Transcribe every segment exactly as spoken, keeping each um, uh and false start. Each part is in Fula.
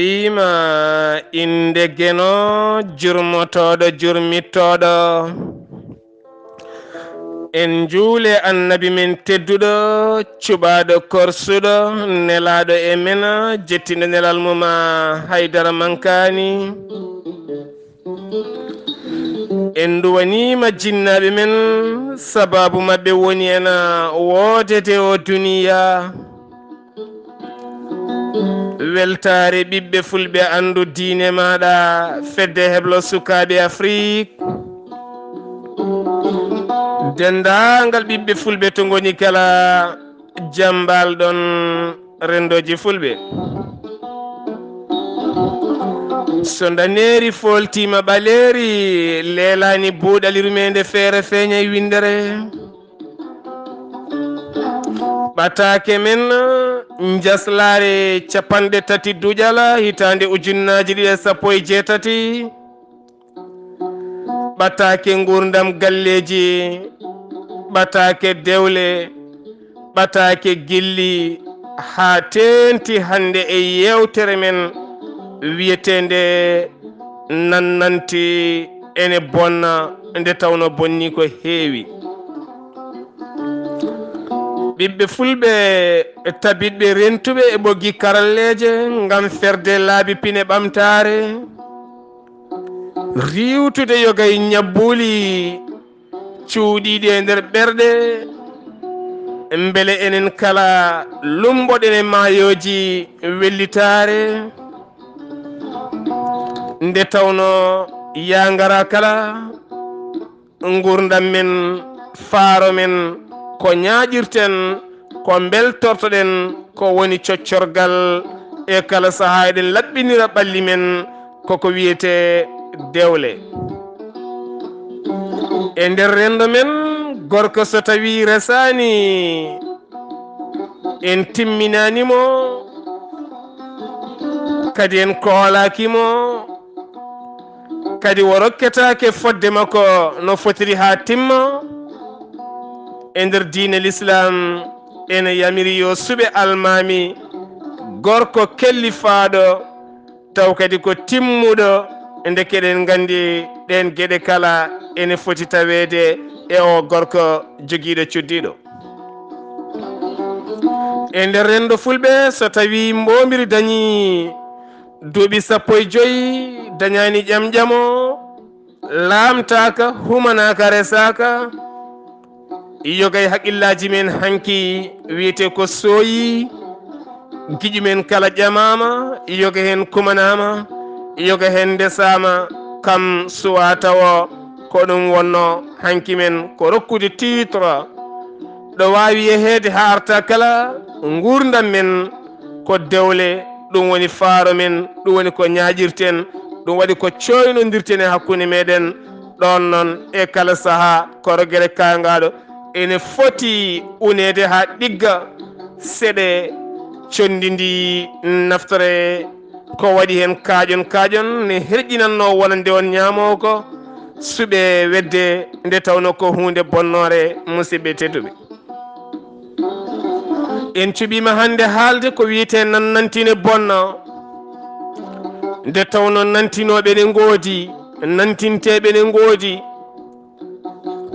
Ima innde Geno, jurmotooɗo, jurmittooɗo. En njuule Annabi men tedduɗo, cuɓaaɗo korsuɗo, nelaaɗo e men, jettinɗo nelal mum, Haydara Mankaani. En nduwaniima jinnaaɓe men, sabaabu maɓɓe woni en woodede o duniya. Weltaare ɓiɓɓe fulɓe, anndu diine maaɗa, fedde heblo sukaaɓe Afrik. Denndaangal ɓiɓɓe fulɓe to ngoni kala, jambal ɗon renndooji fulɓe. So ndaneeri fooltiima ɓaleeri, leelaani buuɗali rumeende feere feeña e winndere. Ɓataake men, njaslaare capanɗe tati Duƴala, hitaande ujunnaaji ɗiɗi e sappo e jeetati. Ɓataake nguurndam galleeji, ɓataake dewle, ɓataake gilli, haa teenti hannde e yeewtere men wiyeteende nannanti ene bonna, nde tawnoo bonnii ko heewi. Ɓiɓɓe fulɓe tabitɓe rentuɓe e ɓoggi karalleeje ngam ferde laabi pine ɓamtaare, riiwtude yoga e ñabbuuli cuuɗiiɗi e nder ɓerɗe, mbele enen kala lummboɗen e maayooji wellitaare, nde tawnoo yaa ngara kala, nguurndam men, faaro men, ko ñaaƴirten, ko mbeltortoɗen, ko woni coccorgal e kala sahaa eɗen laɓɓinira ɓalli men, koko wiyetee dewle. E nder renndo men, gorko so tawii resaani, en timminaani mo, kadi en koolaaki mo, kadi o rokketaake fodde makko no fotiri haa timma. E nder diine Lislaam, ene yamiri yo suɓe almaami gorko kellifaaɗo, taw kadi ko timmuɗo, ndeke eɗen nganndi ɗeen geɗe kala ene foti taweede e o gorko jogiiɗo cuddiiɗo. E nder renndo fulɓe, so tawii mboombiri dañii duuɓi sappo e joyi, dañaani ƴamƴamo, laamtaaka, humanaaka, resaaka, yoga e haqqillaaji men hanki wiyetee ko sooyi, giƴu men kala ƴamaama, yoga heen kumanaama, yoga heen ndesaama, kam suwaa tawo ko ɗum wonnoo hanki men ko rokkude titre ɗo waawi yeheede haa arta kala nguurndam men ko dewle, ɗum woni faaro men, ɗum woni ko ñaaƴirten, ɗum waɗi ko cooynondirten e hakkunde meɗen. Ɗoon noon e kala sahaa korogere kaangaaɗo ene foti uneede haa ɗigga seɗe conndi ndi naftore ko waɗi heen kaaƴon kaaƴon ne herƴinannoo wonande on ñaamoowo ko suɓe wedde nde tawnoo ko huunde bonnoore, musidɓe tedduɓe. En cuɓiima hannde haalde ko wiyetee nannanti ne bonna. Nde tawnoo nantinooɓe ne ngoodi, nantinteeɓe ne ngoodi.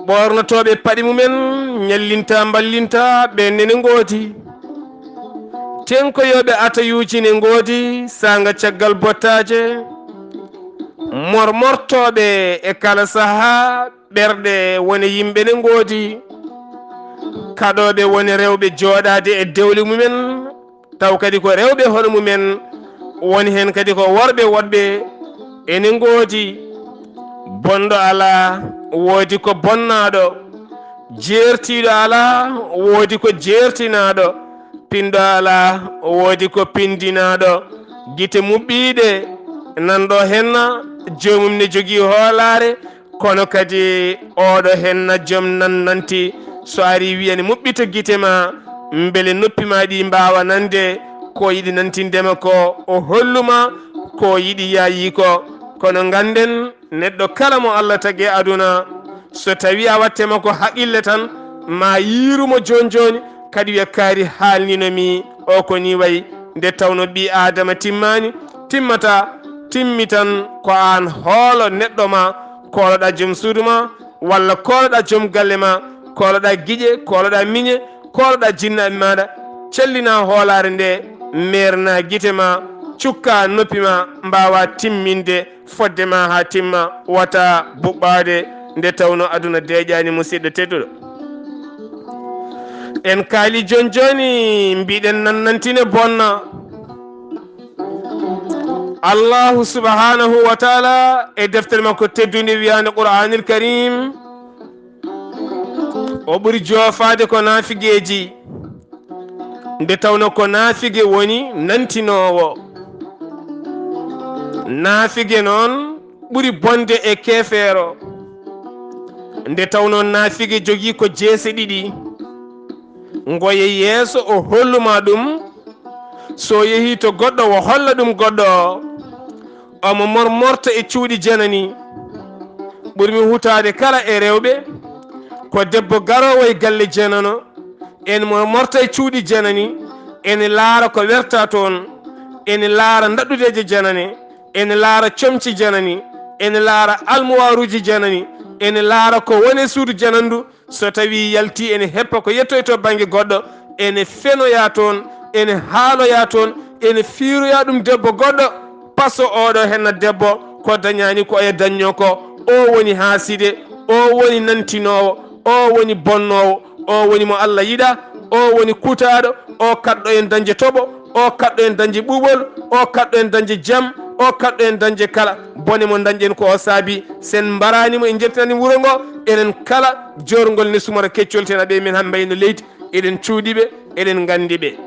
Ɓoornotooɓe paɗe mumen, ñallinta, mballinta, ɓeen ne ne ngoodi. Tenkoyooɓe atayuuji ne ngoodi, saanga caggal bottaaje. Mormortooɓe e kala sahaa, ɓerɗe wone yimɓe ne ngoodi. Kaɗooɓe wone rewɓe jooɗaade e dewle mumen, taw kadi ko rewɓe hono mumen, woni heen kadi ko worɓe woɗɓe ene ngoodi. Bonɗo alaa, woodi ko bonnaaɗo. Jeertiiɗo alaa, woodi ko jeertinaaɗo. Pinɗo alaa, woodi ko pindinaaɗo. Gite muɓɓiiɗe, nanɗo henna, joomum ne jogii hoolaare, kono kadi oɗo henna joom nannanti, so ari wiyani muɓɓito gite ma, mbele noppi ma ɗi mbaawa nande ko yiɗi nantindema ko, o holluma ko yiɗi yaayi ko. Kono ngannden, neɗɗo kala mo Allah tagi e aduna, so tawi a watte makko haqille tan, ma yiirumo jooni jooni, kadi wiya kaari haalnino mi o ko ni wayi, nde tawno ɓii Aadama timmaani, timmata, timmitan ko aan hoolo neɗɗo ma, kooloɗaa joom suudu ma, walla kooloɗaa joom galle ma, kooloɗaa giƴe, kooloɗaa miñe, kooloɗaa jinnaaɓe maaɗa, cellinaa hoolaare nde, meernaa gite ma, cukkaa noppi ma, mbaawaa timminde fodde ma haa timma, wata buɓɓaade nde tawno aduna deeƴaani, musidɗo tedduɗo. En kaali jooni jooni, mbiɗen nannantine bonna. Allahu subhanahu wa taala e deftere makko teddunde wiyaande Qur'aanil Karim, o ɓuri joofaade ko naafigeeji, nde tawno ko naafige woni nantinoowo. Naafige noon ɓuri bonde e keefeero, nde tawno naafige jogii ko jeese ɗiɗi. Ngoye yeeso o holluma ɗum, so yehii to goɗɗo o holla ɗum goɗɗo o, omo mormorta e cuuɗi janani. Ɓurmi hutaade kala e rewɓe ko debbo garoowo e galle janano, ene mormorta e cuuɗi janani, ene laara ko werta toon, ene laara ndaɗɗudeeje janane, ene laara comci janani, ene laara almuwaaruuji janani, ene laara ko woni e suudu janandu. So tawii yaltii ene heppa ko yettoytoo bannge goɗɗo, ene fenoyaa toon, ene haaloyaa toon, ene fiiroyaa ɗum debbo goɗɗo, paso oɗo henna debbo ko dañaani ko oya dañño ko. O woni haaside, o woni nantinoowo, o woni bonnoowo, o woni mo Allah yiɗaa, o woni kutaaɗo, o kaɗɗo en dañde toɓo, o kaɗɗo en dañde ɓuuɓol, o kaɗɗo en dañde jam, o kaɗɗo en dañde kala bone mo dañɗen ko o saabi. Sen mbaraani mo, en njettinani wuro ngo, enen kala joorngol ne sumora keccol ten aɓe men han mbayno leydi, eɗen cuuɗi ɓe, eɗen nganndi ɓe.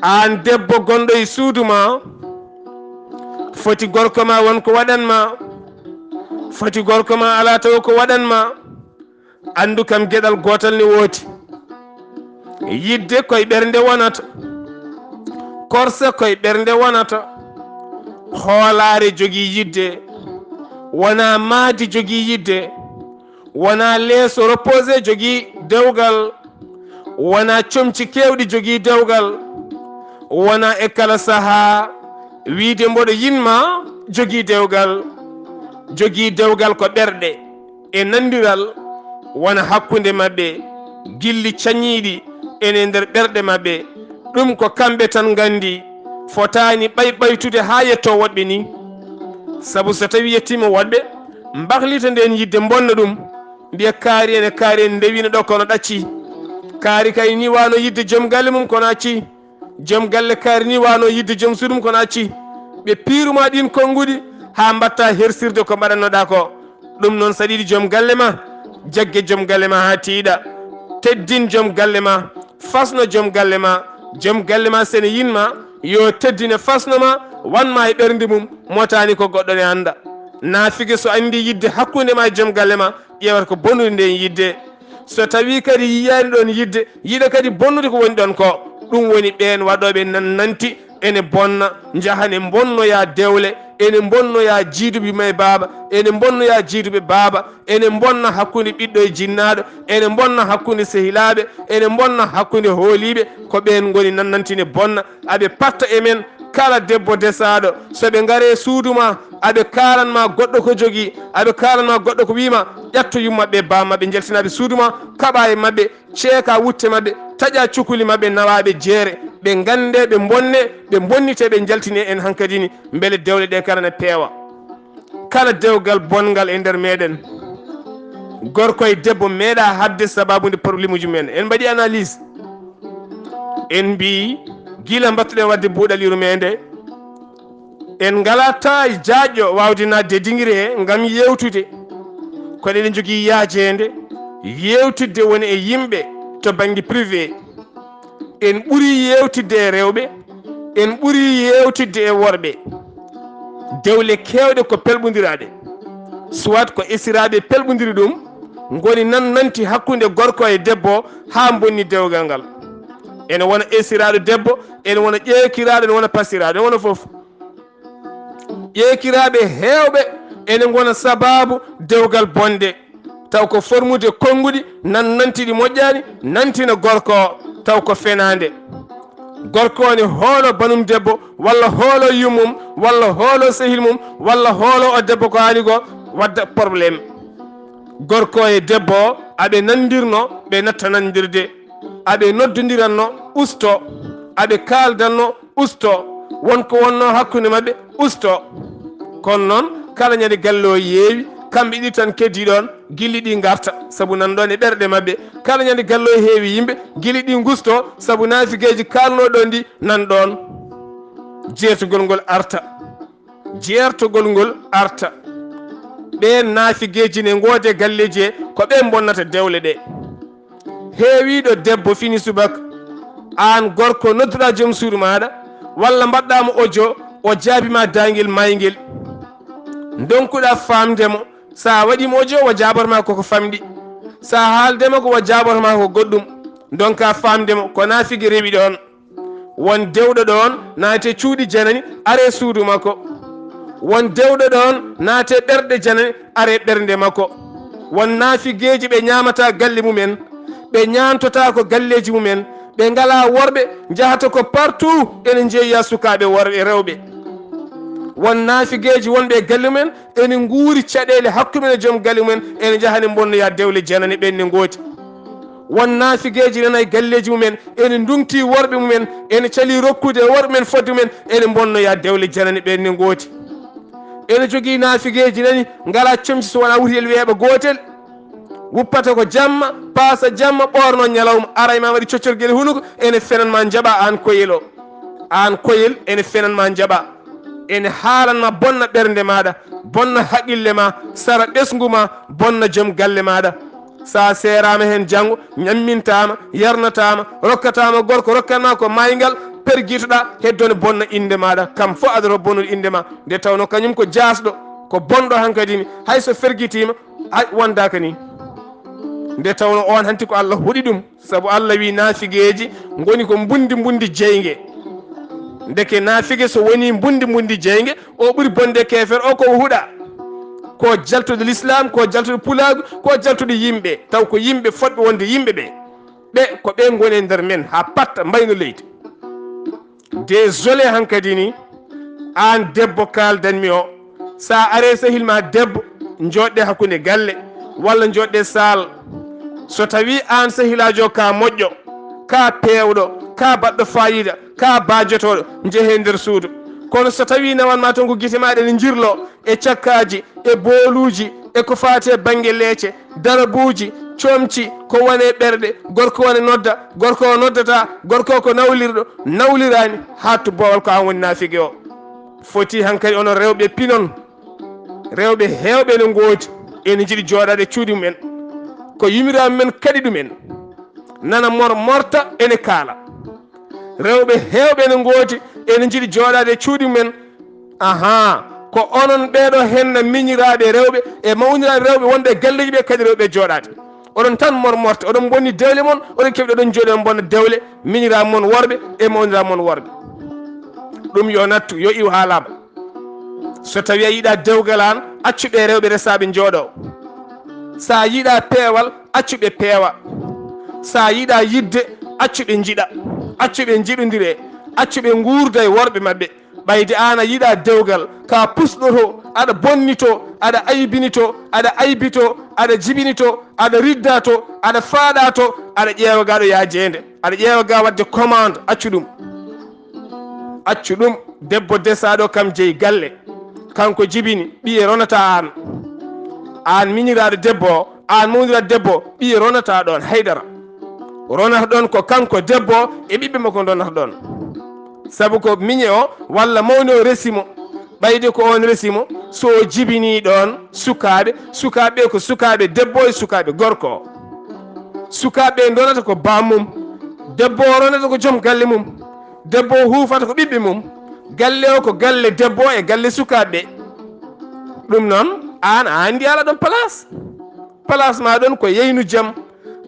Aan debbo gonɗo e suudu ma, foti gorko ma won ko waɗan ma, foti gorko ma alaa taw ko waɗan ma, anndu kam geɗal gootal ne woodi. Yidde koye ɓernde wonata, korsa koye ɓernde wonata, hoolaare jogii yidde, wonaa mahdi jogii yidde, wonaa leeso reposé jogii dewgal, wonaa comci keewɗi jogii dewgal, wonaa e kala sahaa wiyde mboɗo yiɗ ma jogii dewgal. Jogii dewgal ko ɓerɗe e nanndiral wona hakkunde maɓɓe, gilli cañiiɗi ene nder ɓerɗe maɓɓe. Ɗum ko kamɓe tan nganndi, fotaani ɓay ɓaytude haa yettoo woɗɓe nii. Sabu so tawii yettiima woɗɓe, mbahlita ndeen yidde, mbonna ɗum, mbiya kaari ene, kaari en ndewiino ɗo kono ɗaccii. Kaari kay nii waano yidde joom galle mum kono accii. Joom galle kaari nii waano yidde joom suudu mum kono accii. Ɓe piiruma ɗiin konnguɗi haa mbaɗta hersirde ko mbaɗannoɗaa ko. Ɗum noon, so aɗa yiɗi joom galle ma, jagge joom galle ma haa tiiɗa. Teddin joom galle ma, fasno joom galle ma. Joom galle ma, so ene yiɗ ma, yo teddine, fasno ma, wan ma e ɓernde mum, motaani ko goɗɗo ne annda. Naafige so anndi yidde hakkunde ma e joom galle ma, ƴeewata ko bonnude ndeen yidde. So tawii kadi yiyaani ɗoon yidde, yiɗa kadi bonnude ko woni ɗoon ko. Ɗum woni ɓeen waɗooɓe nan-, nanti ene bonna, njaha ne mbonnoya dewle, ene mbonnoya jiiduɓe yumma e baaba, ene mbonnoya jiiduɓe baaba, ene mbonna hakkunde ɓiɗɗo e jinnaaɗo, ene mbonna hakkunde sehilaaɓe, ene mbonna hakkunde hooliiɓe. Ko ɓeen ngoni nannantine bonna. Aɓe patta e men, kala debbo desaaɗo, so ɓe ngaree suudu ma, aɓe kaalan ma goɗɗo ko jogii, aɓe kaalan ma goɗɗo ko wii ma, ƴatto yumma ɓe, baaba maɓɓe, njaltinaa ɓe suudu ma, kaɓaa e maɓɓe, ceekaa wutte maɓɓe, taƴaa cukuli maɓɓe, nawaa ɓe jeere, ɓe nganndee, ɓe mbonnee, ɓe mbonnitee, ɓe njaltinee en hankadi ni, mbele dewle ɗee kala ne peewa. Kala dewgal bonngal e nder meeɗen, gorko e debbo meeɗaa haɗde sabaabu nde problème uji men. En mbaɗi analyse. En mbii, gila mbattuɗen waɗde buuɗal yurmeende, en ngalaa taa jaajɗo waawde naatde e dingire he ngam yeewtude. Kono eɗen njogii yaajeende yeewtidde woni e yimɓe to bannge privé. En ɓurii yeewtidde e rewɓe, en ɓurii yeewtidde e worɓe. Dewle keewɗe ko pelɓondiraaɗe, soit ko esiraaɓe pelɓondiri ɗum, ngoni nan-, nanti hakkunde gorko e debbo haa mbonni dewgal ngal. Ene wona esiraaɗo debbo, ene wona ƴeekiraaɗo, ene wona pasiraaɗo, ene wona fof. Ƴeekiraaɓe heewɓe ene ngona sabaabu dewgal bonde, taw ko formude konnguɗi nan-, nanti ɗi moƴƴaani, nantina gorko o, taw ko fenaande. Gorko ne hoolo banum debbo, walla hoolo yummum, walla hoolo sehil mum, walla hoolo o debbo ko ani go wadda problème. Gorko e debbo o, aɓe nandirno, ɓe natta nandirde. Aɓe noddondiranno, usto. Aɓe kaaldanno, usto. Won ko wonno hakkunde maɓɓe, usto. Kono noon, kala ñande galle o yeewi, kamɓe ɗiɗi tan keddii ɗoon, gilli ɗi ngarta, sabu nan ɗoon e ɓerɗe maɓɓe. Kala ñande galle o heewi yimɓe, gilli ɗi ngusto, sabu naafigeeji kaalnoo ɗoon ɗi nan ɗoon. Jeertugol ngol arta. Jeertugol ngol arta. Ɓeen naafigeeji ne ngoodi e galleeji he, ko ɓe mbonnata dewle ɗe. Heewiiɗo debbo fini subaka, aan gorko nodduɗaa joom suudu maaɗa, walla mbaɗɗaa mo audio, o jaabii ma daangel maayngel. Ndonkuɗaa faamde mo, so a waɗii mo audio, o jaaboto ma koko famɗi. So a haalde mo ko, o jaaboto ma ko goɗɗum. Ndonkaa faamde mo, ko naafige rewi ɗoon. Won dewɗo ɗoon naate cuuɗi janani, are suudu makko. Won dewɗo ɗoon naate ɓerɗe janani, are ɓernde makko. Won naafigeeji ɓe ñaamata galle mumen, ɓe ñaantotaako galleeji mumen, ɓe ngalaa worɓe, njahata ko partout, ene njeeya sukaaɓe worɓe, rewɓe. Won naafigeeji wonɓe e galle mumen, ene nguuri caɗeele hakkunde mumen e joom galle mumen, ene njaha ne mbonnoya dewle janani, ɓen ne ngoodi. Won naafigeeji nana e galleeji mumen, ene ndungti worɓe mumen, ene cali rokkude e worɓe mumen fodde mumen, ene mbonnoya dewle janani, ɓen ne ngoodi. Ene jogii naafigeeji nani, ngalaa comci so wonaa wutiyel weeɓa gootel. Wuppata ko jamma, paasa jamma, ɓoorno ñalawma, ara e ma waɗi coccorgel e hunuko, ene fenan ma njaɓa aan koyel o. Aan koyel ene fenan ma njaɓa. Ene haalan ma bonna ɓernde maaɗa, bonna haqille ma, sara ɓesngu ma, bonna joom galle maaɗa. So a seeraama heen janngo, ñammintaama, yarnataama, rokkataama gorko, rokkan ma ko maayngal, pergitoɗaa, heddo ne bonna innde maaɗa. Kam fof aɗa ro bonnude innde ma. Nde tawnoo kañum ko jaasɗo, ko bonɗo hankadi ni. Hay so fergitiima, hay wondaaka ni. Nde tawnoo oon hanti ko Allah huɗi ɗum. Sabu Allah wii naafigeeji ngoni ko mbundi mbundi jeynge. Ndeke naafige so wonii mbundi mbundi jeynge, o ɓuri bonde keefeero o ko o huɗa. Ko jaltuɗo lislaam, ko jaltuɗo pulaagu, ko jaltuɗo yimɓe. Taw ko yimɓe fotɓe wonde yimɓe ɓe. Ɓe ko ɓe ngoni e nder men haa patta mbayno leydi. Désolé hankadi ni, aan debbo kaaldanmi o, so a aree sehil ma debbo, njooɗɗe hakkunde galle, walla njooɗɗe saal. So tawii aan sehilaajo ka moƴƴo, ka peewɗo, ka baɗɗo faayiida, ka baajotooɗo, njehee nder suudu. Kono so tawii nawan ma toon ko gite maaɗa ne njirloo e cakkaaji, e booluuji, e ko faati e bannge leece, darabuuji, comci, ko woni e ɓerɗe, gorko woni nodda, gorko o noddata, gorko ko nawlirɗo, nawliraani, haa to boowal ko aan woni naafige o. Foti hankadi onon rewɓe pinon. Rewɓe heewɓe ne ngoodi, ene njiɗi jooɗaade cuuɗi mumen. Ko yumiraaɓe men kaɗi ɗumen. Nana mor morta ene kaala. Rewɓe heewɓe ne ngoodi, ene njiɗi jooɗaade cuuɗi mumen. Ahaa, ko onon ɓeeɗo henna miñiraaɓe rewɓe e mawniraaɓe rewɓe wonɓe e galleeji ɓe kadi rewɓe jooɗaade. Oɗon tan mor morta, oɗon mbonni dewle mon, oɗon keɓi oɗon jooɗi on mbonna dewle miñiraaɓe mon worɓe e mawniraaɓe mon worɓe. Ɗum yo nattu, yo iw haa laaɓa. So tawii a yiɗaa dewgal aan, accu ɓe rewɓe resaaɓe njooɗoo. So a yiɗaa peewal, accu ɓe peewa. So a yiɗaa yiɗde, accu ɓe njiɗa. Accu ɓe njiɗondire. Accu ɓe nguurda e worɓe maɓɓe. Ɓayde aan a yiɗaa dewgal, ka pusɗoto, aɗa bonnito, aɗa aybinito, aɗa aybito, aɗa jibinito, aɗa riddato, aɗa faaɗato, aɗa ƴeewa ga ɗo yaajeende, aɗa ƴeewa ga waɗde commande, accu ɗum. Accu ɗum, debbo desaaɗo kam jeyi galle. Kanko jibini, ɓiye ronata aan. Aan miñiraaɗo debbo o, aan mawniraaɗo debbo o, ɓiye ronata ɗoon haydara. Ronata ɗoon ko kanko debbo o e ɓiɓɓe makko ndonata ɗoon. Sabu ko miñe o walla mawni o resi mo. Ɓayde ko oon resi mo, so o jibinii ɗoon sukaaɓe, sukaaɓe ɓe ko sukaaɓe debbo e sukaaɓe gorko o. Sukaaɓe ɓe ndonata ko baam mum. Debbo o ronata ko joom galle mum. Debbo o huufata ko ɓiɓɓe mum. Galle o ko galle debbo o e galle sukaaɓe ɓe. Ɗum noon, aan a anndi ala ɗoon place. Place ma ɗoon ko yeynu jam.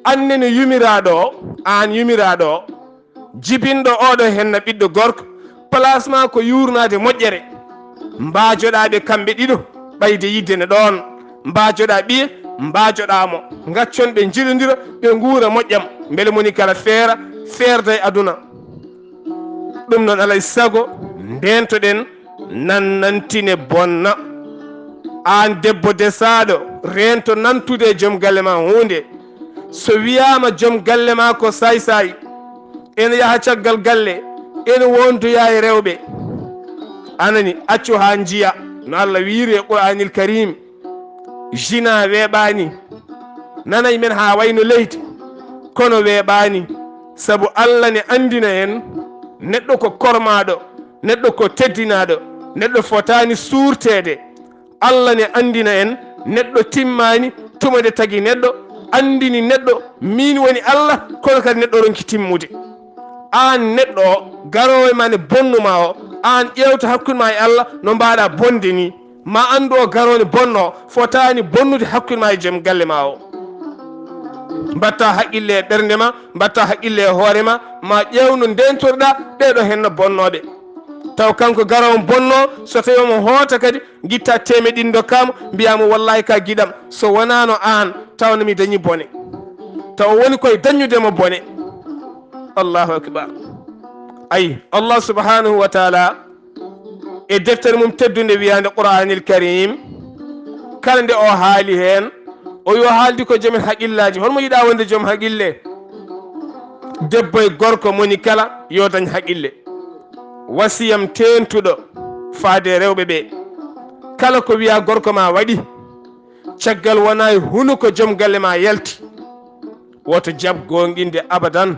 Aan nene yumiraaɗo o, aan yumiraaɗo o. Jibinɗo oɗo henna ɓiɗɗo gorko, place ma ko yuurnaade moƴƴere. Mbaajoɗaa ɓe kamɓe ɗiɗo, ɓayde yidde ne ɗoon. Mbaajoɗaa ɓiye, mbaajoɗaa mo. Ngaccon ɓe njiɗondira, ɓe nguura moƴƴam. Mbele moni kala feera, feerda e aduna. Ɗum noon, alay sago, ndeentoɗen nannantine bonna. Aan debbo desaaɗo, reento nantude e joom galle ma huunde. So wiyaama joom galle ma ko saay-saay, ene yaha caggal galle, ene wondoya e rewɓe. Anani, accu haa njiya no Allah wiyri e Qur'aanil Kariim. Zina weeɓaani. Nanay men haa wayno leydi, kono weeɓaani. Sabu Allah ne anndina en, neɗɗo ko kormaaɗo, neɗɗo ko teddinaaɗo, neɗɗo fotaani suurteede. Allah ne anndina en, neɗɗo timmaani, tuma nde tagi neɗɗo, anndini neɗɗo, miin woni Allah, kono kadi neɗɗo ronki timmude. Aan neɗɗo o, garoowo e ma ne bonnuma o, aan ƴeewta hakkunde ma e Allah no mbaaɗa bonde ni. Ma anndu o garoowo ne bonno o, fotaani bonnude hakkunde ma e joom galle ma o. Mbatta haqqille e ɓernde ma, mbatta haqqille e hoore ma, ma ƴeew no ndentorɗa ɓeeɗo henno bonnooɓe. Taw kanko garoowo bonno o, so tawi omo hoota kadi, ngitta teemeɗɗe ɗiɗi ndokkaa mo, mbiyaa mo, "Wallaahi ka giɗam, so wonaano aan, tawno mi dañi bone." Taw o woni koye daññude mo bone. Allahu akbar. Ayi, Allah subhanahu wa taala e deftere mum teddunde wiyaande Qur'aanil Kariim, kala nde o haali heen, o yo haaldi ko joom en haqillaaji. Holmo yiɗaa wonde joom haqille? Debbo e gorko moni kala yo dañ haqille. Wasiyam teentuɗo faade e rewɓe ɓe. Kala ko wiyaa gorko ma waɗi, caggal wonaa e hunuko joom galle ma yalti. Woto jaɓ goonɗinde abadan.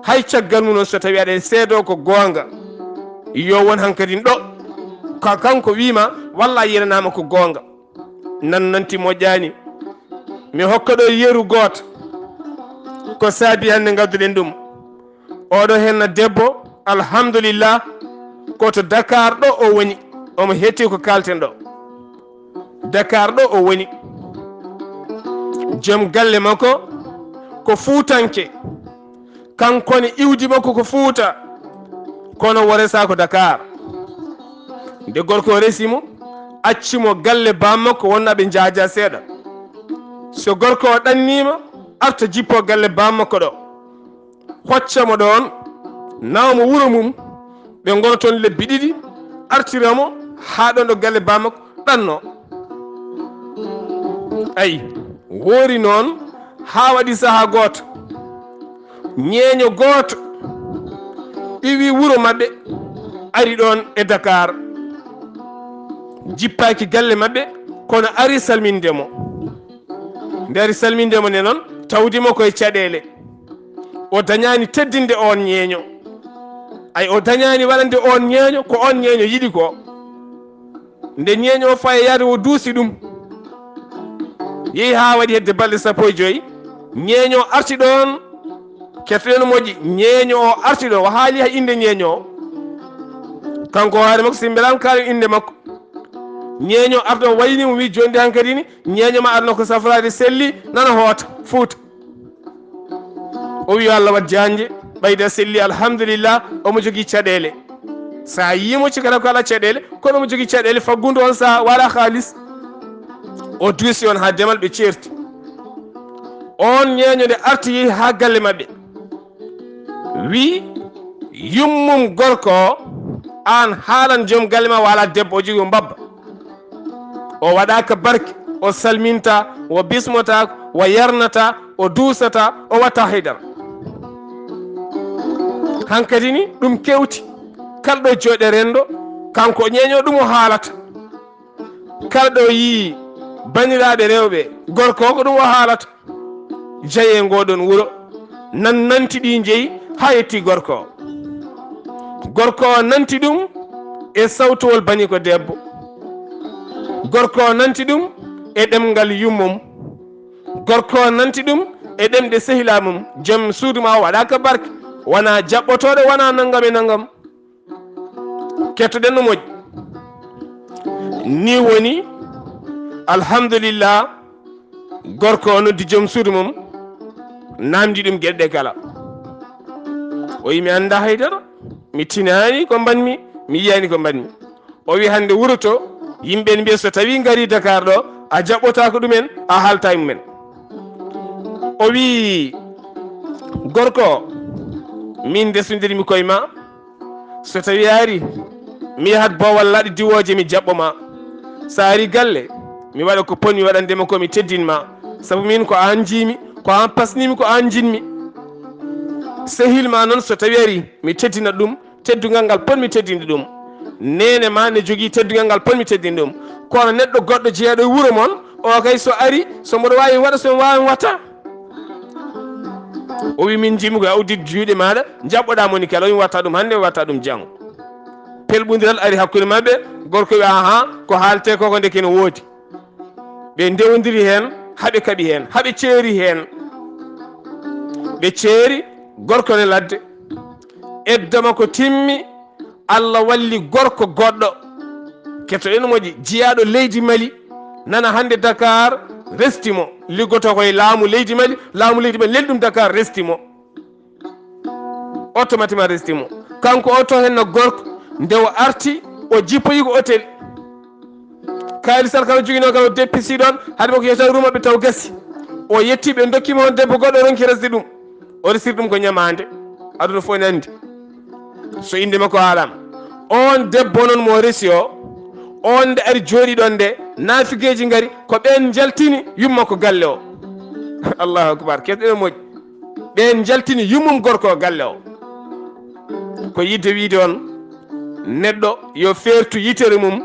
Hay caggal mum noon, so tawi aɗa seedoo ko goonga, yo won hankadin ɗo ka kanko wiima, walla a yiyanaama ko goonga. Nannanti moƴƴaani. Mi hokka ɗo yeru gooto. Ko saabi hannde ngadduɗen ɗum. Oɗo henna debbo, alhamdulillah, ko to Dakar ɗo o woni. Omo hetti ko kalten ɗo. Dakar ɗo o woni. Joom galle makko ko Fuutanke. Kanko ne iwdi makko ko Fuuta. Kono o resa ko Dakar. Nde gorko o resi mo, acci mo galle bammakko, wonna ɓe njaaja seeɗa. So gorko o ɗanniima, arta jippo galle bammakko ɗo. Hocca mo ɗoon, nawa mo wuro mum, ɓe ngona toon lebbi ɗiɗi, artira mo haa ɗoon ɗo galle bammakko, ɗanno. Ayi, woori noon haa waɗi sahaa gooto, ñeeño gooto iwi wuro maɓɓe, ari ɗoon e Dakar, jippaaki galle maɓɓe, kono ari salminde mo. Nde ari salminde mo nde noon, tawdi mo koye caɗeele. O dañaani teddinde oon ñeeño. Ay, o dañaani waɗande oon ñeeño ko oon ñeeño yiɗi ko. Nde ñeeño o fayi yaade, o duusi ɗum. Yehi haa waɗi hedde balɗe sappo e joy. Ñeeño o arti ɗoon. Kettoɗen moƴƴi. Ñeeño o arti ɗoon. O haali hay innde ñeeño o. Kanko hoore makko, si mbelaama kaalen innde makko. Ñeeño arɗo wayni mo, wi, "Jooni de hankadi ni, ñeeño ma arno ko safraade selli, nana hoota, fuuta." O wi, "Yo Allah waɗ jaanje, ɓayda selli, alhamdulillah." Omo jogii caɗeele. So a yii mo, cikata ko alaa caɗeele, kono omo jogii caɗeele faggudu on sahaa, wala haalis. O duusi on haa demal ɓe ceerti. On ñeeño nde arti yehi haa galle maɓɓe. Wi, "Yummum gorko o, aan haalan joom galle ma, wala debbo, o jogii o mbabba. O waɗaaka barke, o salminta, o bismota, o yarnata, o duusata, o watta haydara." Hankadi ni ɗum kewti. Kala ɗo jooɗe renndo, kanko ñeeño ɗum o haalata. Kala ɗo yii baniraaɓe rewɓe, gorko o ko ɗum o haalata. Jeyee ngoɗon wuro, nan nanti ɗi jeyi haa yetti gorko o. Gorko o nanti ɗum e sawtowol bani ko debbo. Gorko o nanti ɗum e ɗemngal yummum. Gorko o nanti ɗum e ɗemɗe sehilaa mum. Joom suudu ma o waɗaaka barke, wona jaɓɓotooɗo, wona nanngam e nanngam. Kettoɗen no moƴƴi. Ni woni, alhamdulillah, gorko o noddi joom suudu mum, namdi ɗum geɗe ɗe kala. O wi, "Mi annda haydara, mi tinaani ko mbaɗmi, mi yiyaani ko mbaɗmi." O wi, "Hannde wuro to, yimɓe ne mbiya so tawi ngari Dakar ɗo, a jaɓɓotaako ɗumen, a haalta e mumen." O wi, "Gorko, min ndesondirmi koye ma, So tawi a ari, mi yahat boowal laaɗe diwooje, mi jaɓɓo ma. So a ari galle, mi waɗa ko pon mi waɗande ma ko, mi teddin ma. Sabu min ko aan njiimi, ko aan pasnimi, ko aan njinmi. Sehil ma noon, so tawi ari, mi teddina ɗum, teddungal ngal pon mi teddini ɗum. Neene ma ne jogii teddungal ngal pon mi teddini ɗum. Kono neɗɗo goɗɗo jeeɗo e wuro mon, o kay so ari, so mboɗo waawi waɗa, so mi waawi watta. O wi, min njiimi ko a uddit juuɗe maaɗa, njaɓɓoɗaa moni kala. O wi, watta ɗum hannde, watta ɗum janngo. Pelɓondiral ari hakkunde maɓɓe, gorko wi, aha, ko haaletee ko, ko ndeke no woodi. Ɓe ndewondiri heen, haɓe kaɓi heen, haɓe ceeri heen. Ɓe ceeri, gorko ne ladde. Eddo makko timmi, Allah walli gorko goɗɗo. Keɗoɗen moƴƴi, jiyaaɗo leydi Mali, nana hannde Dakar, resti mo. Liggotoo ko e laamu leydi Mali, laamu leydi Mali leli ɗum Dakar, resti mo. Automatiquement resti mo. Kanko o to hen no gorko, nde o arti, o jippoyi ko hôtel. Kaalis tan kala joginoo kala o deppisi ɗoon, hade makko yetta ruuma ɓe taw gasi. O yetti ɓe, ndokkii mo on debbo goɗɗo, o ronki resde ɗum. O resiri ɗum ko ñamaande. Aduna fof ene anndi. So innde makko haalaama. Oon debbo noon mo resi o, oon nde ari jooɗii ɗoon nde, naafigeeji ngari, ko ɓeen njaltini yumma ko galle o. Allahu akbar, keɗoɗen moƴƴi. Ɓeen njaltini yummum gorko o galle o. Ko yiɗde wiyde on, neɗɗo yo feertu yitere mum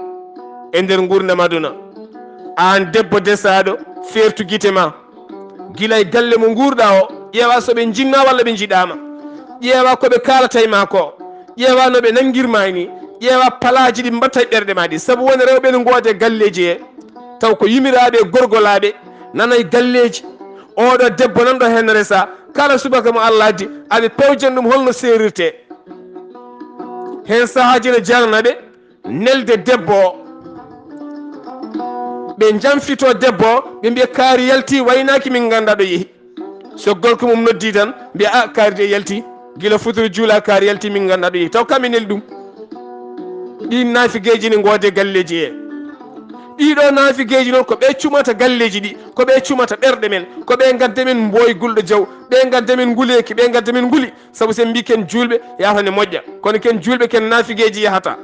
e nder nguurndam aduna. Aan debbo desaaɗo, feertu gite ma. Gila e galle mo nguurɗaa o, ƴeewa so ɓe njinnaa walla ɓe njiɗaama. Ƴeewa ko ɓe kaalata e maa ko. Ƴeewa no ɓe nanngirmaa ni. Ƴeewa palaaji ɗi mbaɗta e ɓerɗe maa ɗi. Sabu won rewɓe no ngoodi e galleeji he, taw ko yimiraaɓe e gorgolaaɓe, nana e galleeji. Oɗo debbo nan ɗo heen resa, kala subaka mo Allah addi, aɓe pewjan ɗum hol no seerirtee. Heen sahaaji no jarana ɓe nelde debbo o. Ɓe njamfito debbo o, ɓe mbiya kaari yalti, waynaaki, min nganndaa ɗo yehi. So gorko mum noddi tan, mbiya, a, kaari de yalti. Gila futuro juula, kaari yalti, min nganndaa ɗo yehi. Taw kamɓe neli ɗum. Ɗiin naafigeeji ne ngoodi e galleeji he. Ɗiɗo naafigeeji noon ko ɓe cumata galleeji ɗi, ko ɓe cumata ɓerɗe men, ko ɓe ngadda min mbooy gulɗo jaw, ɓe ngadda min nguleeki, ɓe ngadda min nguli. Sabu so en mbii ken juulɓe, yahata ne moƴƴa. Kono ken juulɓe, ken naafigeeji yahata.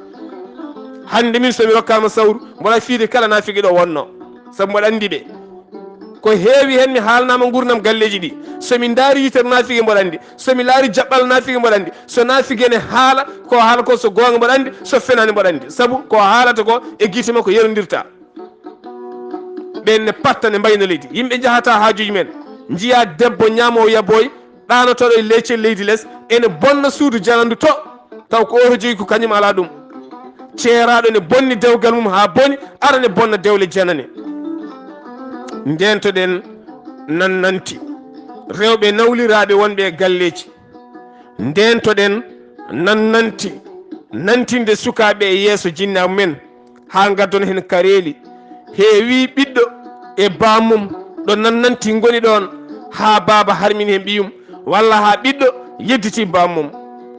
Hannde min so mi rokkaama sawru, mboɗa fiide kala naafige ɗo wonnoo. Sabu mboɗa anndi ɓe. Ko heewi heen mi haalanaama nguurndam galleeji ɗi. So mi ndaari yitere naafige mboɗa anndi. So mi laari jaɓɓal naafige mboɗa anndi. So naafige ne haala, ko haala ko so goonga mboɗa anndi, so fenaani mboɗa anndi. Sabu ko haalata ko e gite makko yerondirta. Ɓeen ne patta ne mbayna leydi. Yimɓe njahata haajuuji men. Njiya debbo ñaamoowo yabooy, ɗaanotooɗo e leecel leydi les, ene bonna suudu janandu to, taw ko oto jogi ko kañum alaa ɗum. Ceeraaɗo ne bonni dewgal mum haa boni, ara ne bonna dewle janane. Ndeentoɗen nannanti. Rewɓe nawliraaɓe wonɓe e galleeji. Ndeentoɗen nannanti, nantinde sukaaɓe e yeeso jinnaaɓe men. Haa ngaddon heen kareeli. Heewi ɓiɗɗo e baamum ɗo nannanti ngoni ɗoon, haa baaba harmini heen ɓiyum, walla haa ɓiɗɗo yedditi baamum.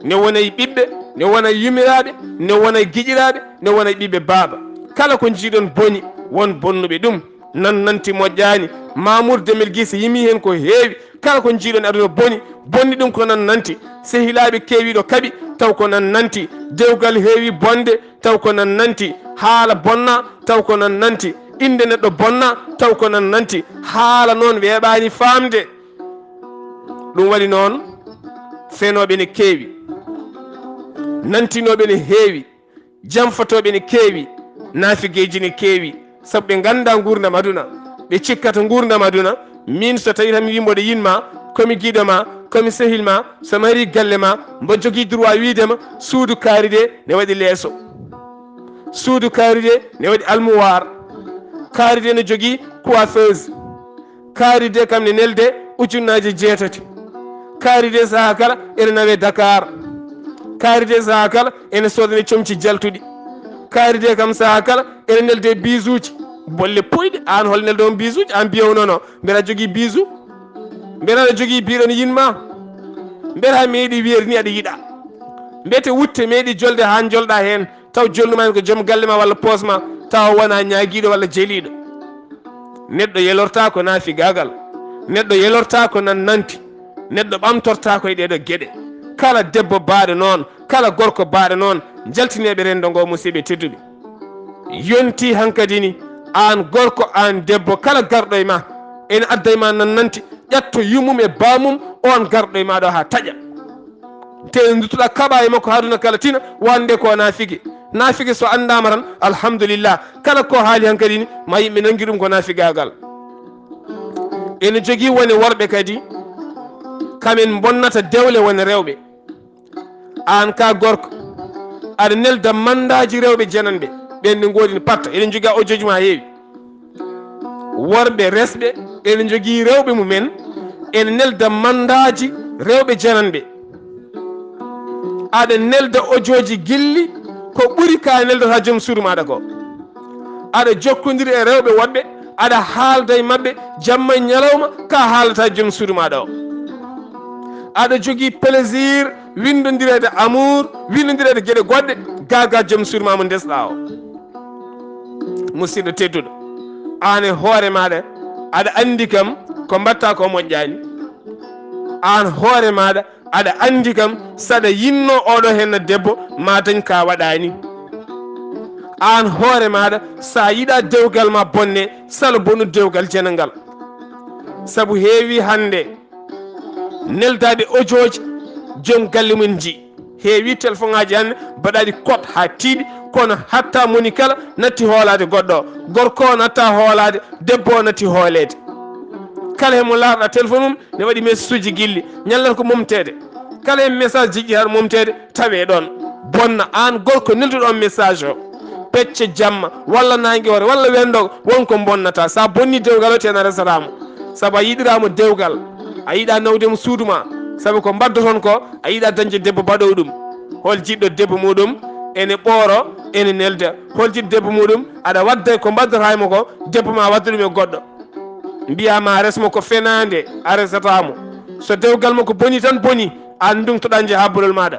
Ne wona e ɓiɓɓe, ne wona e yumiraaɓe, ne wona e giƴiraaɓe, ne wona e ɓiɓɓe baaba. Kala ko njiiɗon boni, won bonnuɓe ɗum. Nannanti moƴƴaani. Mamour Demel Guissé yimi heen ko heewi. Kala ko njiiɗon aduna boni, bonni ɗum ko nannanti. Sehilaaɓe keewiiɗo kaɓi, taw ko nannanti. Dewgal heewi bonde, taw ko nannanti. Haala bonna, taw ko nannanti. Innde neɗɗo bonna, taw ko nannanti. Haala noon weeɓaani faamde. Ɗum waɗi noon, fenooɓe ne keewi, nantinooɓe ne heewi, jamfotooɓe ne keewi, naafigeeji ne keewi, sabu ɓe nganndaa nguurndam aduna, ɓe cikkata nguurndam aduna. Miin, so tawii tan mi wii mboɗo yiɗ ma, ko mi giɗo ma, ko mi sehil ma, so mi arii galle ma, mboɗo jogii droit wiide ma, suudu kaari de ne waɗi leeso, suudu kaari de ne waɗi almuwaar, kaari de ne jogii coiffeuse, kaari de kam ne nelde ujunnaaje jeetati. Kaari de sahaa kala ene nawee Dakar. Kaari de sahaa kala ene soodane comci jaltuɗi. Kaari de kam sahaa kala ene nelde bisuuji. Bolle puyɗe, aan hol neldo on bisuuji? Aan mbiyow nono, mbeɗa jogii bisu? Mbeɗa aɗa jogii biiɗo ne yiɗ ma? Mbeɗa meeɗi wiyeede ni aɗa yiɗa? Mbete wutte meeɗi jolde haa njolɗa heen, taw jolnuma heen ko joom galle ma walla poos ma, taw wona ñaagiiɗo walla jeliiɗo. Neɗɗo yelorta ko naafigaagal. Neɗɗo yelorta ko nannanti. Neɗɗo ɓamtorta ko e ɗeeɗo geɗe. Kala debbo baaɗo noon, Kala gorko baaɗo noon, njaltineeɓe renndo ngo, musidɓe tedduɓe. Yonti hankadi ni, aan gorko, aan debbo, kala garɗo e ma, ene adda e ma nannanti, ƴatto yummum e baamum, oon garɗo e ma ɗo haa taƴa. Te nde nduttuɗaa kaɓa e makko haa aduna kala tina, wonde ko naafige. Naafige so anndaama tan, alhamdulillah, kala ko haali hankadi ni, ma yimɓe nanngi ɗum ko naafigaagal. Ene jogii wone worɓe kadi, kamen mbonnata dewle wone rewɓe. Aan ka gorko, aɗa nelda mandaaji rewɓe jananɓe, ɓen ne ngoodini patta, eɗen njogii audio ji ma heewi. Worɓe resɓe, ene njogii rewɓe mumen, ene nelda mandaaji rewɓe jananɓe. Aɗa nelda audio ji gilli ko ɓuri ka neldata joom suudu maaɗa ko. Aɗa jokkondiri e rewɓe woɗɓe, aɗa haalda e maɓɓe jamma e ñalawma, ka haalata joom suudu maaɗa o. Aɗa jogii plaisir winndondireede amour, winndondireede geɗe goɗɗe, ga ga joom suudu ma mo ndesɗaa o. Musidɗo tedduɗo, aan e hoore maaɗa, aɗa anndi kam ko mbaɗta ko moƴƴaani. Aan hoore maaɗa, aɗa anndi kam, saɗa yinno oɗo henna debbo, ma dañ ka waɗaani. Aan hoore maaɗa, sa yiɗa dewgal ma bonne, salo bonu dewgal jena ngal. Sabu heewi hannde neldaaɓe audio ji, joom galle mum ji. Heewi téléphone ŋaaji hannde mbaɗaaɗi code haa tiiɗi, kono hatta moni kala natti hoolaade goɗɗo o. Gorko o natta hoolaade, debbo o natti hooleede. Kala he mo laarɗa téléphone mum, ne waɗi message uji gilli. Ñallata ko momteede. Kala he message jiɗɗi haa momteede, tawe ɗoon. Bonna aan gorko nelduɗo on message o. Pecce jamma, walla naange hoore, walla wendo, won ko bonnata. Sa bonni dewgal o, tena resata mo. Sabu a yiɗira mo dewgal. A yiɗa nawde mo suudu ma. Sabu ko mbaddoton ko, a yiɗa dañde debbo baɗowo ɗum. Hol jiɗɗo debbo muɗum ene ɓooro, ene nelda. Hol jiɗɗo debbo muɗum aɗa wadda ko mbaddata e mo ko, debbo ma wadda ɗum e goɗɗo. Mbiya ma resmo ko fenaande, a resata mo. So dewgal mo ko boni tan boni, an ndungtoɗa nje habbolol maɗa.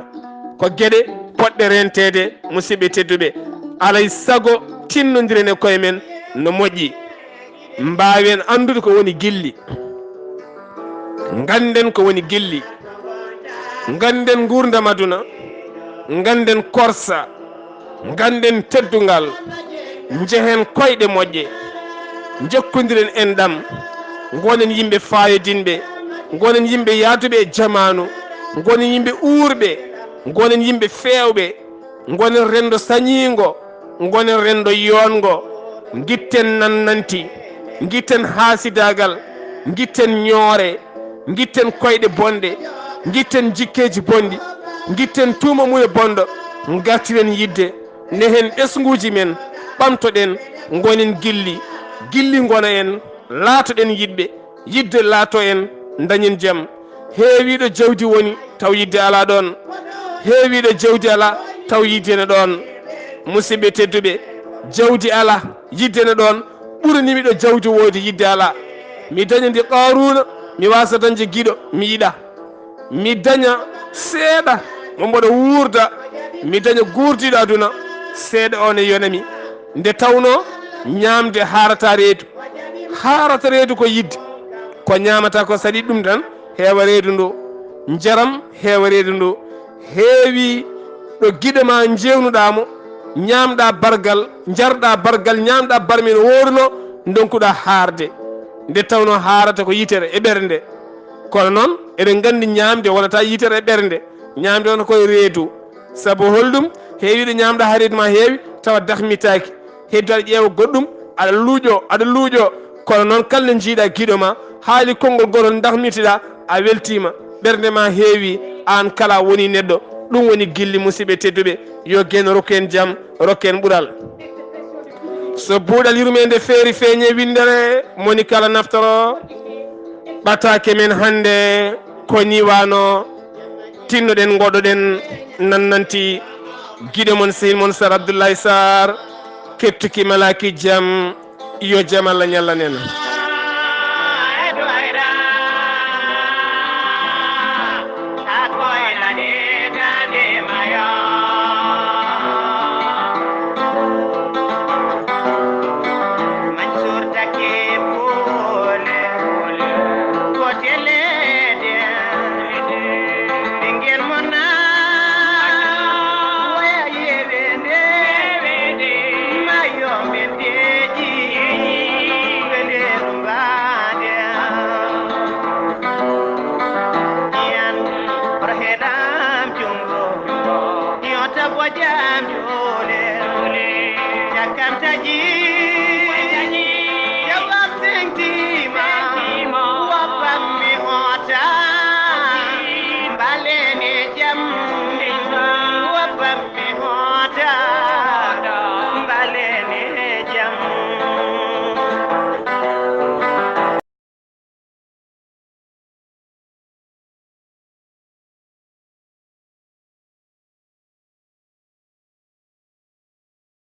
Ko geɗe poɗɗe renteede, musidɓe tedduɓe. Alay sago tinnodiren e koye men no moƴƴi. Mbaawen anndude ko woni gilli. Ngannden ko woni gilli. Ngannden nguurndam aduna. Ngannden korsa. Ngannden teddungal. Njehen koyɗe moƴƴe. Njokkondiren enɗam. Ngonen yimɓe faayodinɓe. Ngonen yimɓe yaaduɓe e jamaanu. Ngonen yimɓe uurɓe. Ngonen yimɓe feewɓe. Ngonen renndo sañiingo, ngonen renndo yoongo, ngitten nannanti, ngitten haasidaagal, ngitten ñoore, ngitten koyɗe bonɗe, ngitten jikkeeji bonɗi, ngitten tuuma mune bonɗo, ngartiren yidde, nehen ɓesnguuji men, ɓamtoɗen, ngonen gilli, gilli ngona en, laatoɗen yiɗɓe, yidde laato en, dañen jam. Heewiiɗo jawdi woni, taw yidde alaa ɗoon. Heewiiɗo jawdi alaa, taw yidde ne ɗoon. Musidɓe tedduɓe, jawdi alaa, yidde ne ɗoon, ɓurani miɗo jawdi woodi, yidde alaa. Mi daña ndi Qaaruuna, mi waasa dañde giɗo, mi yiɗa. Mi daña seeɗa, mo mboɗo wuurda, mi daña guurdiiɗo aduna, seeɗa o ne yona mi. Nde tawnoo ñaamde haarata reedu. Haarata reedu ko yidde. Ko ñaamata ko saɗi ɗum tan, heewa reedu ndu. Njaram heewa reedu ndu. Heewi ɗo giɗo ma njeewnuɗaa mo, ñaamɗaa bargal, njarɗaa bargal, ñaamɗaa barme no woorunoo, ndonkuɗaa haarde. Nde tawnoo haarata ko yitere e ɓernde. Kono noon, eɗen nganndi ñaamde wonata yitere e ɓernde. Ñaamde wonata ko e reedu. Sabu holɗum? Heewiiɗo ñaamɗaa haa reedu ma heewi, tawa dahmitaaki. Heddo aɗa ƴeewa goɗɗum, aɗa luuƴo, aɗa luuƴo. Kono noon, kala nde njiiɗaa giɗo ma, haali konngol gooto dahmitiɗaa, a weltiima. Ɓernde ma heewi, aan kala woni neɗɗo. Ɗum woni gilli, musidɓe tedduɓe. Yo Geno rokku en jam, rokku en ɓural. So buuɗal yurmeende feeri feeñe winndere, moni kala naftoro. Ɓataake men hannde ko ni wano, tinnoɗen ngoɗoɗen nannanti giɗo mon sehil mon Sar Abdoulaye Sarr, kettuki malaki jam, yo jam Allah ñallanen.